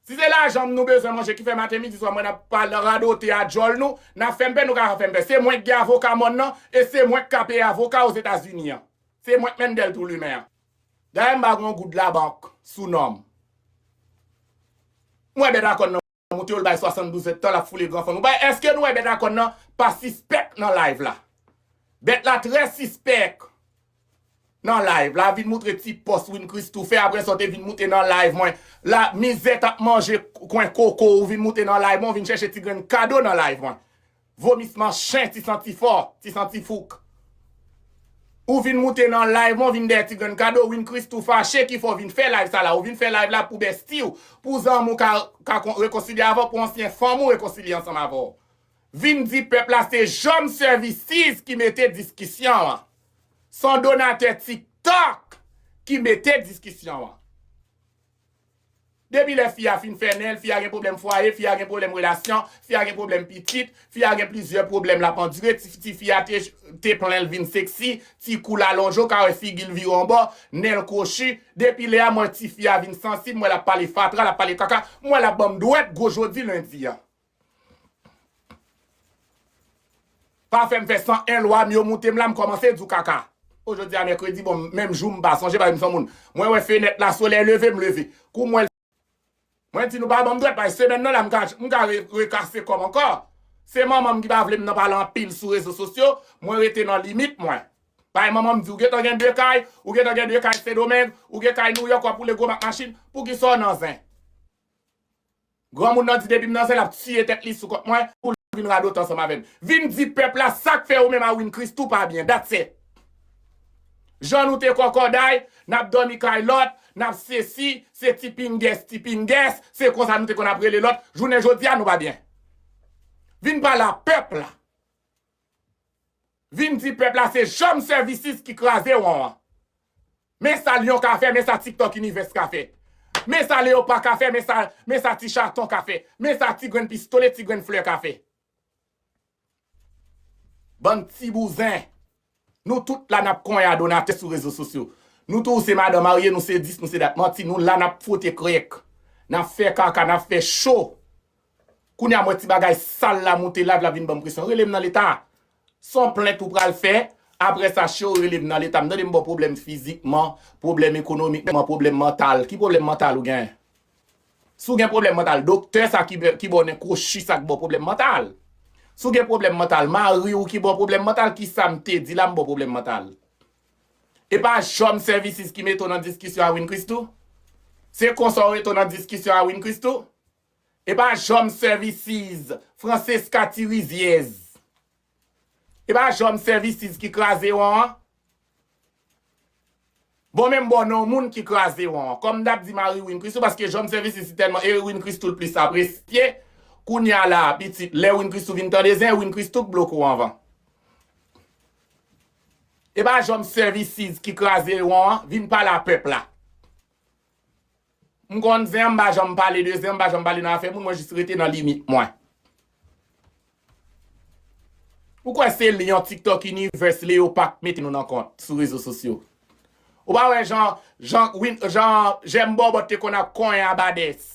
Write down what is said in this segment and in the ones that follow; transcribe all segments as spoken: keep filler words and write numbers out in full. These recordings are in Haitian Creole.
Si se lajan m nou bezwen manje ki fè maten, midi, swa, mwen n ap pale radote a djòl nou, n ap fè m pè, nou ka fè m pè. Se mwen k gen avoka mòn nan, e se mwen k ka peye avoka Ozetazini an. Se mwen k Mendel Tou Limen an. Dayè m pa gen yon goud labank sou non m. M wè bèt a kòn nan moute yo, l bay swasanndouz èdtan, l ap foule gran fann. Nou bay, èske nou wè bèt a kòn nan pa sispèk nan live la? Bèt la trè sispèk nan live la, vin moutre ti pòs Win Christoo fè, apre sa w te vin moute nan live mwen. La, mizè t ap manje kwen koko, ou vin moute nan live mwen, ou vin chèche ti grenn kado nan live mwen. Vomisman chen, ti santi fò, ti santi fouk. Ou vin moute nan live mwen, ou vin dèyè ti grenn kado, Win Christoo fache ki fè w vin fè live sa la. Ou vin fè live la pou bèsti w, pou zanmi w ka, ka kon-, rekonsilye avè w, pou ansyen fanm ou rekonsilye ansanm avè w. Vin di pèp la se Jom Services ki mete diskisyon an. Se yon donatè TikTok ki mete diskisyon an. Depi lè fi a fin fè nen l, fi a gen pwoblèm fwaye, fi a gen pwoblèm relasyon, fi a gen pwoblèm pitit, fi a gen plizyè pwoblèm l ap andire, ti, ti fi a te, te plen l vin seksi, ti kou l alonje, w ka wè figi l vire yon bò, nen l kwochi. Depi lè a, m wè ti fi a vin sansib, m wè l ap pale fatra, l ap pale kaka, m wè l ap ban m dwèt gwo jodi lendi a. Pa fè m fè san en lwa m yo moute m la, m kòmanse di w kaka. O, jodi a mèkredi, bon, menm jou m pa sonje, paske m se yon moun. Mwen wè fenèt la, solèy leve, m leve. Kou m wè l, mwen di nou pa ban m dwèt, paske semèn nan la, m ka, m ka re-, rekase kò m ankò. Se manman m ki pa vle m nan pale anpil sou rezo sosyo, mwen rete nan limit mwen. Paske manman m di, ou gentan gen de kay, ou gentan gen de kay Sendomeng, ou gen kay Nouyòk, w ap woule gwo mak machin, poukisa w nan zen? Granmoun nan di depi m nan zen, l ap tiye tèt li sou kont mwen pou l vin radote ansanm avè m. Vin di pèp la sa k fè ou menm a Win Christoo pa byen. That's it. Jan nou te kòkòday, n ap dòmi kay lòt, n ap sesi, se ti pingès, ti pingès, se konsa nou te konn ap rele lòt. Jounen jodi a, nou pa byen. Vin pale a pèp la. Vin di pèp la se Jom Services ki kraze won an. Men sa Lyon ka fè, men sa TikTok Universe ka fè. Men sa Leopa ka fè, men sa, men sa Ti Chaton ka fè. Men sa Ti Grenn Pistole, Ti Grenn Flè ka fè. Bann ti bouzen. Nou tout la n ap konyen a donatè sou rezo sosyo. Nou tou se madan marye, nou se dis, nou se dat. Manti, nou la n ap fwote krèk. N ap fè kaka, n ap fè cho. Kounye a m wè ti bagay sal la moute live la vin ban m presyon. Rele m nan leta. Se yon plent ou pral fè. Apre sa, cho, rele m nan leta. M tande m ba w pwoblèm fizikman, pwoblèm ekonomikman, pwoblèm mantal. Ki pwoblèm mantal ou gen? Si w gen pwoblèm mantal, doktè sa ki, ki ba w nen kwochi sa k ba w pwoblèm mantal. Si w gen pwoblèm mantal, mari w ki ba w pwoblèm mantal, kisa m te di la m ba w pwoblèm mantal? E pa Jom Services ki mete w nan diskisyon a Win Christoo? Se konsa w rete w nan diskisyon a Win Christoo? E pa Jom Services, Francesca Ti Rizyèz. E pa Jom Services ki kraze won an? Bon, men m ba w non moun ki kraze won an. Kòm m t ap di mari Win Christoo, paske Jom Services tèlman, e Win Christoo l plis apresye. Kounye a la, pitit, lè Win Christoo vin tande zen, Win Christoo k bloke w anvan. E pa Jom Services ki kraze won an, vin pale a pèp la. M konn zen an, m pa janm pale de zen an, m pa janm pale nan afè moun, mwen jis rete nan limit mwen. Ou kwè se Lyon, TikTok Universe, Leopa k mete nou nan kont sou rezo sosyo? Ou pa wè jan, jan, Win, jan Jèm Bòbòt te konn ap konyen a Badès?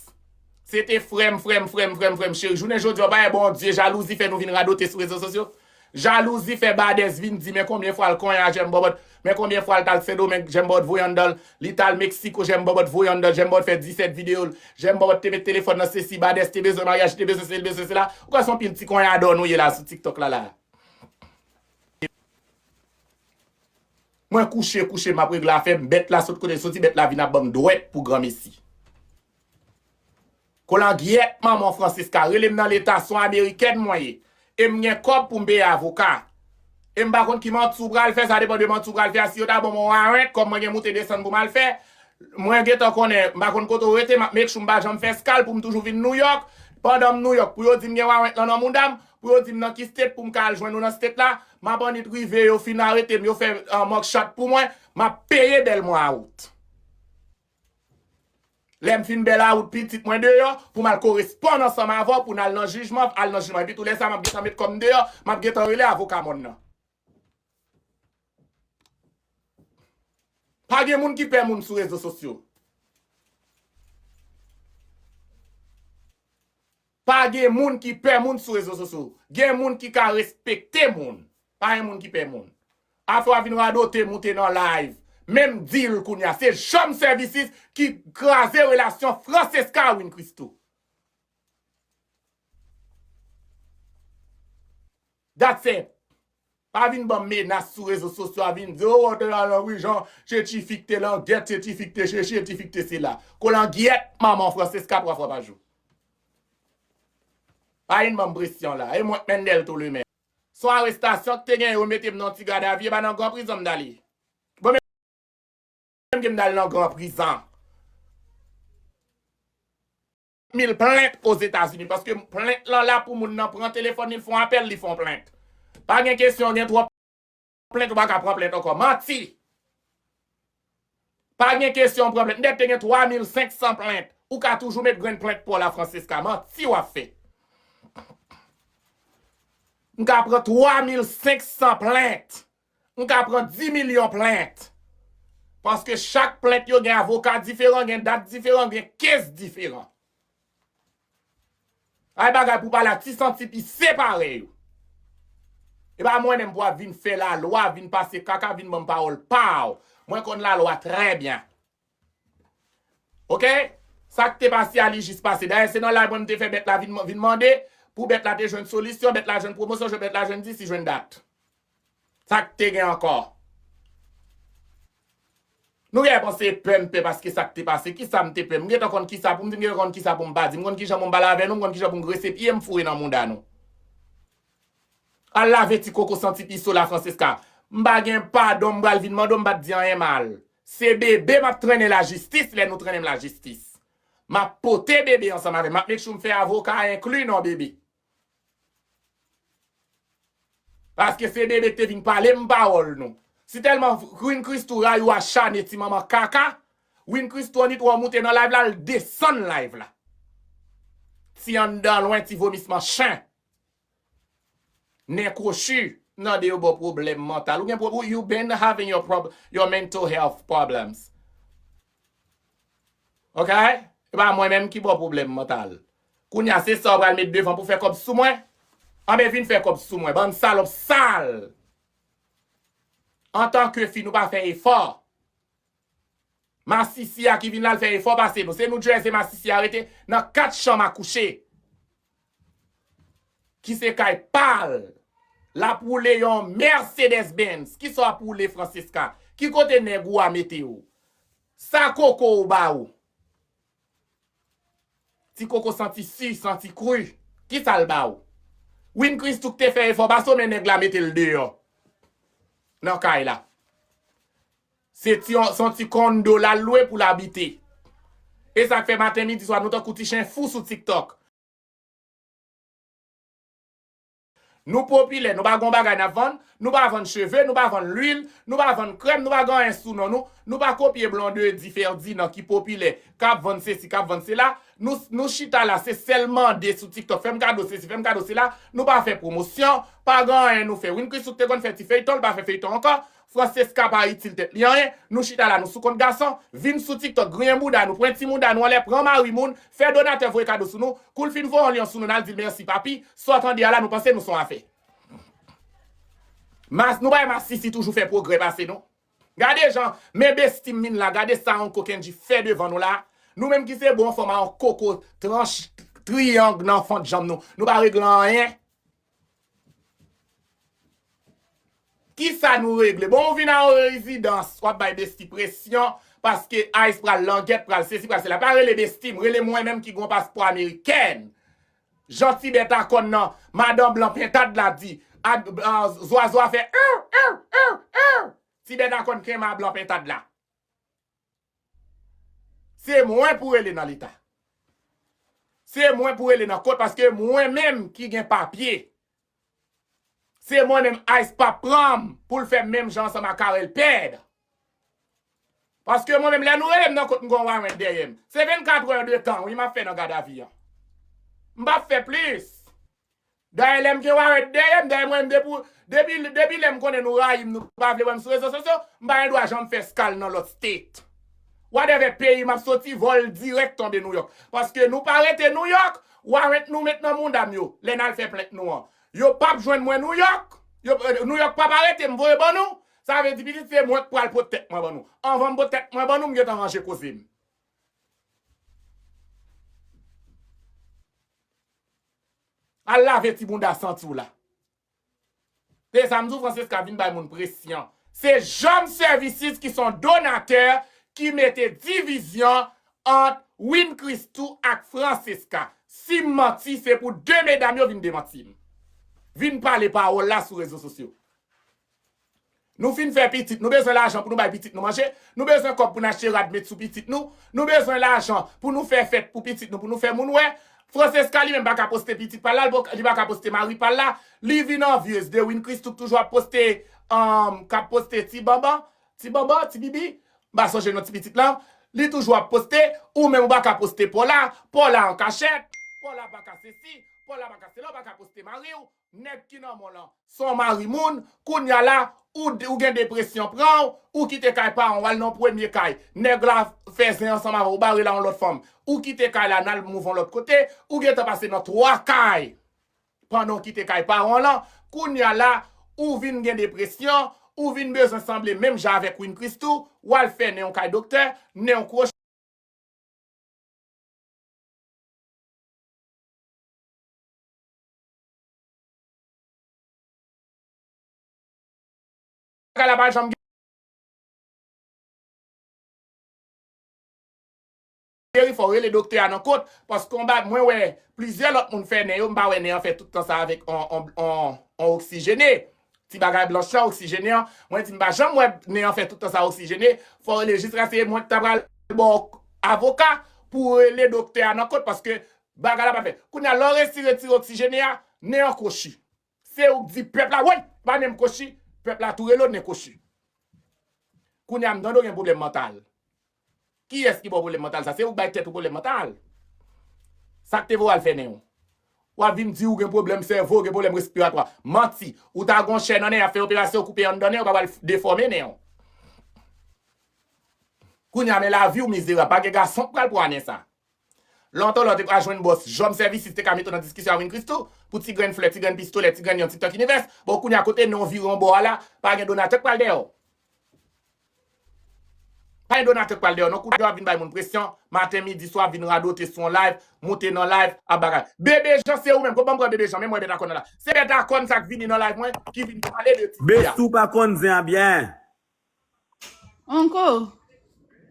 Se te frè m, frè m, frè m, frè m, frè m cheri. Jounen jodi a, w pa wè Bondye jalouzi fè nou vin radote sou rezo sosyo? Jalouzi fè Badès vin di, men konbyen fwa l konyen a Jèm Bòbòt, men konbyen fwa l t al Sendomeng, Jèm Bòbòt voye anndan l, li t al Meksiko, Jèm Bòbòt voye anndan l, Jèm Bòbòt fè disèt videyo l, Jèm Bòbòt te met telefòn nan sesi, Badès te bezwen maryaj, te bezwen sesi, bezwen sela. Ou kwè se yon pil ti konyadò nou ye la sou TikTok la la? Mwen kouche, kouche, m ap regle afè m, bèt la sot kote l soti, bèt la vin ap ban m dwèt pou granmesi. Kolangyèt manman w Francisca, rele m nan leta, se yon amerikèn mwen ye. E m gen kòb pou m peye avoka. E m pa konn ki manti w pral fè, sa depann de manti w pral fè a. Si yo ta ban m yon warrant, kòm mwen gen moute desann pou m al fè, mwen gentan konnen, m pa konn kote w rete, m ap make sure m pa janm fè eskal pou m toujou vin Nouyòk. Pandan m Nouyòk, pou yo di m gen warrant lan nan mouda m, pou yo di m nan ki state pou m ka al jwenn ou nan state la, m ap annit rive, yo fin arete m, yo fè, uh, mugshot pou mwen, m ap peye bèl mwa a wout. Lè m fin bèl a wout pitit mwen deyò, pou m al koresponn ansanm avè w, pou n al nan jijman, al nan jijman. Epi tou lè sa, m ap gentan met kò m deyò, m ap gentan rele avoka mòn nan. Pa gen moun ki pè moun sou rezo sosyo. Pa gen moun ki pè moun sou rezo sosyo. Gen moun ki ka respekte moun. Pa gen moun ki pè moun. Afè w a vin radote moute nan live. Menm di l kounye a. Se Jom Services ki kraze relasyon Francesca a Win Christoo. That's it. Pa vin ban m menas sou rezo sosyo a, vin di, o, w te la nan Wijan, se tifi k te langèt, se tifi k te sesi, se tifi k te sela. Kolangyèt manman w Francesca twa fwa pa jou. Pa vin ban m presyon la. E mwen k Mendel Toleme. Se yon arestasyon k te gen, yo mete m nan ti gadavi, e pa nan gran prizon m t ale. Bon, men m gen m t al nan gran prizon. Mil plent Ozetazini, paske plent lan la pou moun nan pran telefòn li, l fè yon apèl, li fè yon plent. Pa gen kesyon, gen twòp plent, ou pa ka pran plent ankò. Manti! Pa gen kesyon pran plent. M dèt te gen twa mil senk san plent. Ou ka toujou met grenn plent pa w la, Francesca. Manti w ap fè. M ka pran twa mil senk san plent. M ka pran dis milyon plent. Paske chak plent yo gen avoka diferan, gen dat diferan, gen kes diferan. Ay bagay pou pale a ti santi pi separe yo. E pa mwen menm pou ap vin fè lalwa, vin pase kaka, vin ban m pawòl pa w. Mwen konn lalwa trè byen. Oke? Sa k te pase a, li jis pase. Dayè, se nan live mwen m te fè bèt la vin, vin mande pou bèt la te jwenn solisyon, bèt la jwenn pwomosyon, jwenn bèt la jwenn disi, jwenn dat. Sa k te gen ankò? Nou genlè panse pè m pè paske sa k te pase. Kisa m te pè? M gentan konn kisa pou m di, m gentan konn kisa pou m pa di. M konn kijan pou m pale avè nou, m konn kijan pou m grese pye m foure nan mouda nou. Al lave ti koko santi piso la, Francesca. M pa gen padon, m pral vin mande w, m pa t di anyen mal. Se bebe m ap trennen lajistis, lè nou trennen m lajistis. M ap pote bebe ansanm avè m. M ap make sure m fè avoka a enkli non bebe. Paske se bebe k te vin pale m pawòl nou. Si tèlman Queen Christoo rayi w achane ti manman kaka, Queen Christoo annik wè w moute nan live la, l desann live la. Ti anndan lwen, ti vomisman chen. Nen kwochi, m tande yo ba w pwoblèm mantal. Ou gen pwob-, you been having your prob-, your mental health problems. Oke? E pa mwen menm ki ba w pwoblèm mantal. Kounye a, se sa w pral met devan pou fè kòb sou mwen? Anben vin fè kòb sou mwen, bann salòp sal! Antanke fi, nou pa fè efò. Masisi a ki vin la, l fè efò pase nou. Se New Jersey masisi a rete nan kat chanm a kouche. Ki se kay pa l. L ap woule yon Mercedes Benz. Kisa w ap woule, Francesca? Ki kote nèg ou a mete w? Sa koko w ba ou? Ti koko santi si, santi kri. Kisa l ba ou? Queen Christoo k te fè efò, pa sonmen nèg la mete l deyò. Nan kay la. Se ti, se yon ti kondo l al lwe pou l abite. E sa k fè maten, midi, swa, nou tankou ti chen fou sou TikTok. Nou popilè, nou pa gon bagay n ap vann, nou pa vann cheve, nou pa vann lwil, nou pa vann krèm, nou pa gen anyen sou non nou, nou pa kopye Blondedy Ferdinand ki popilè, k ap vann sesi, k ap vann sela. Nou, nou chita la, se sèl mande sou TikTok, fè m kado sesi, fè m kado sela, nou pa fè pwomosyon, pa gen anyen nou fè. Queen Christoo te konn fè ti feyton, l pa fè feyton ankò. Francesca pa itil tèt li anyen. Nou chita la, nou sou kont gason. Vin sou TikTok, griyen bouda nou, pwenti mouda nou anlè, pran mari moun, fè donatè voye kado sou nou. Kou l fin voye yon lyon sou nou, n al di l mèsi, papi. Sa w tande a la, nou panse nou se yon afè. Mas, nou bay masisi toujou fè pwogrè pase nou. Gade jan, men besti m vin la, gade sa yon kokendji fè devan nou la. Nou menm ki se bon fanm a yon koko tranch triyang nan fant janm nou. Nou pa regle anyen. Kisa nou regle? Bon, ou vin a yon rezidans, w ap bay besti presyon, paske Ice pral langèt, pral sesi, pral sela. Pa rele besti m, rele mwen menm ki gon paspò amerikèn. Jan ti bèt a kòn nan, madan blan pentad la di, a, a, zwazo a fè, ew, ew, ew, ew. Ti bèt a kòn kenbe a blan pentad la. Se mwen pou rele nan leta. Se mwen pou rele nan kot, paske mwen menm ki gen papye. Se mwen menm Ice p ap pran m pou l fè menm jan ansanm ak Carel Pedre. Paske mwen menm, lè nou rele m nan kot, m gon warrant dèyè m. Se vennkat heures de temps, wi, m ap fè nan gadavi an. M p ap fè plis. Dayè, lè m gen warrant dèyè m, dayè mwen menm depi, depi, depi lè m konnen nou rayi m, nou pa vle wè m sou rezo sosyo, m pa gen dwa janm fè skal nan lòt state. Whatever peyi m ap soti, vòl dirèk tonbe Nouyòk. Paske nou pa rete Nouyòk, Warrant nou met nan mouda m yo, lè n al fè plent nou an. Yo p ap jwenn mwen Nouyòk. Yo, eh, Nouyòk p ap arete m, voye ban nou. Sa vle di, pitit, se mwen k pral pot tèt mwen ban nou. Anvan m pot tèt mwen ban nou, m gentan ranje koze m. Al lave ti bounda santi w la. Se sa m di w, Francesca vin bay moun presyon. Se Jom Services ki se yon donatè ki mete divizyon ant Win Christoo ak Francesca. Si m manti, se pou de medam yo vin demanti m. Vin pale pawòl la sou rezo sosyo. Nou fin fè pitit, nou bezwen lajan pou nou bay pitit nou manje, nou bezwen kòb pou n achte rad met sou pitit nou, nou bezwen lajan pou nou fè fèt pou pitit nou, pou nou fè moun wè. Francesca li menm pa ka poste pitit pa l la, li pa ka poste mari pa l la, li vin anvyez de Win Christoo k toujou ap poste, um, k ap poste ti banban, ti banban, ti bibi, m pa sonje non ti pitit lan, li toujou ap poste, ou menm ou pa ka poste pa w la, pa w la an kachèt, pa w la pa ka sesi, pa w la pa ka sela, ou pa ka poste mari w, nèg ki nan men w lan, se yon mari moun, kounye a la, ou, ou gen depresyon pran w, ou kite kay paran w, w al nan premye kay. Nèg la fè zen ansanm avè w, ou bare l a yon lòt fanm. Ou kite kay la, n al mouv yon lòt kote, ou gentan pase nan twa kay. Pandan w kite kay paran w lan, kounye a la, ou vin gen depresyon, ou vin bezwen sanble menm jan avèk Win Christoo, w al fè nen w kay doktè, nen w kwochi. Bagay la pa janm geri, fò w rele doktè a nan kont, paske yon ba-, mwen wè plizyè lòt moun fè nen yo, m pa wè nen an fè tout tan sa avèk on, on, on, on oksijene. Ti bagay blanch lan, oksijene an, mwen di m pa janm wè nen an fè tout tan sa oksijene, fò w rele jiskaske mwen ta pral ba w avoka pou w rele doktè a nan kont, paske bagay la pa fèt. Kounye a, lè w resi retire oksijene a, nen an kwochi. Se ou k di pèp la, woy, pa nen m kwochi, pèp la tou rele w nen kwochi. Kounye a, m tande w gen pwoblèm mantal. Kiyès ki ba w pwoblèm mantal sa? Se ou k bay tèt ou pwoblèm mantal. Sa k te voye w al fè nen w? W ap vin di ou gen pwoblèm sèvo, ou gen pwoblèm respiratwa. Manti. Ou ta gon chè nan nen, y ap fè operasyon, koupe anndan nen, ou pa pral defòme nen w. Kounye a, men lavi w mizerab. Pa gen gason k pral pran nen sa. Lontan, lè w te ka jwenn bòs, Jom Services te ka mete w nan diskisyon a Win Christoo, pou ti grenn flè, ti grenn pistolè, ti grenn yon TikTok Universe. Bon, kounye a, kote nen w vire yon bò a la, pa gen donatè k pral dèyè w. Pa gen donatè k pral dèyè w, non, kounye a w ap vin bay moun presyon, maten, midi, swa, vin radote sou yon live, moute nan live, ap bagay. Bebe Jan, se ou menm, kon ban m pran Bebe Jan, men mwen Beta Kòn nan la. Se Beta Kòn sa k vini nan live mwen, ki vin pale de ti fi a. Besi, w pa konn zen an byen. Onko.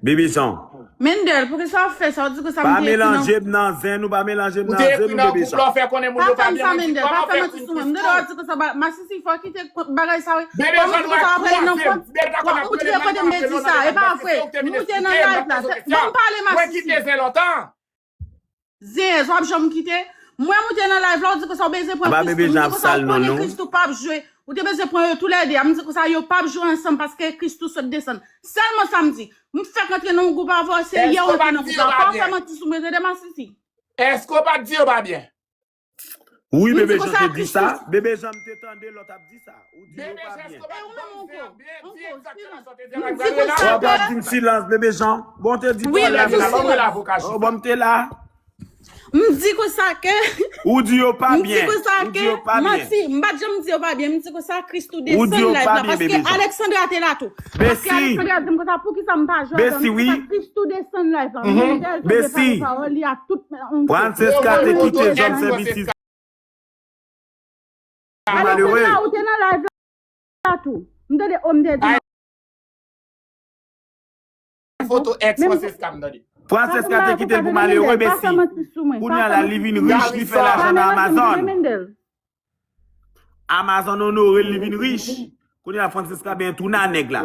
Bebe Jan. Mendel, poukisa w ap fè sa? Ou di konsa m te ekri nan... Pa melanje m nan zen, ou pa melanje m nan zen, non, Bebe Jan. Pa fè m sa, Mendel, pa fè manti sou mwen. M tande w ap di konsa, ba-, Masisi, fò w kite bagay sa, wi. Fò w di konsa w ap rele nan kont. Ou te kote m te di sa, e pa vre. M moute nan live la. Ban m pale, Masisi. Zen, w ap janm kite. Mwen moute nan live la, ou di konsa w bezwen pran Christoo. M di konsa w konnen Christoo p ap jwe. Ou te bezwen pran yo toulède. M di konsa yo p ap jwe ansanm paske Christoo sot desann. Sèlman sa m di. M fèk antre nan yon gwoup avè w, se yè w antre nan gwoup la. Pa fè manti sou mwen, tande, Masisi. Èske w pa t di yo pa byen? Wi, Bebe Jan te di sa. Bebe Jan, m te tande lòt ap di sa. Ou di yo pa byen. E ou menm, Onko? Onko, silans. M di konsa ke... W ap di m silans, Bebe Jan. Bon, te di wi, pawòl la, Bebe Jan. Bon, m te la. M di konsa ke... Ou di yo pa byen. M di konsa ke manti. M pa t janm di yo pa byen. M di konsa Christoo desann live la. Paske Alexandra te la tou. Paske Alexandra di m konsa, poukisa m pa jwe avè w? M di konsa Christoo desann live la. Mendel te pale pawòl li a tout. Francesca te kite Jom Services. Alexandra, ou te nan live la tou. M tande, o, m te di. Foto ex Francesca, m tande. Francesca te kite l pou malere, Besi. Kounye a la, li vin rich, li fè lajan nan Amazon. Amazon onore l, li vin rich. Kounye a, Francesca byen tounen a nèg la.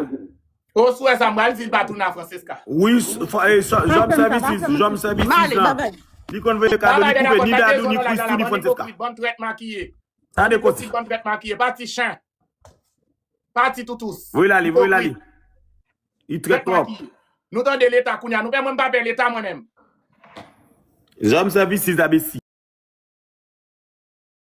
O, sou wè sa, m pral di l pa tounen a Francesca. Wi, Jom Services, Jom Services lan. Li konn voye kado, li koupe ni Dadou, ni Christoo, ni Francesca. Bann trèt makiye. Tande kote. Bann trèt makiye, pa ti chen. Pa ti toutous. Voye l ale, voye l ale. Li trèt twòp. Nou tande Leta kounye a. Nou pè, mwen m pa pè Leta mwen menm. Jom Services la, Besi.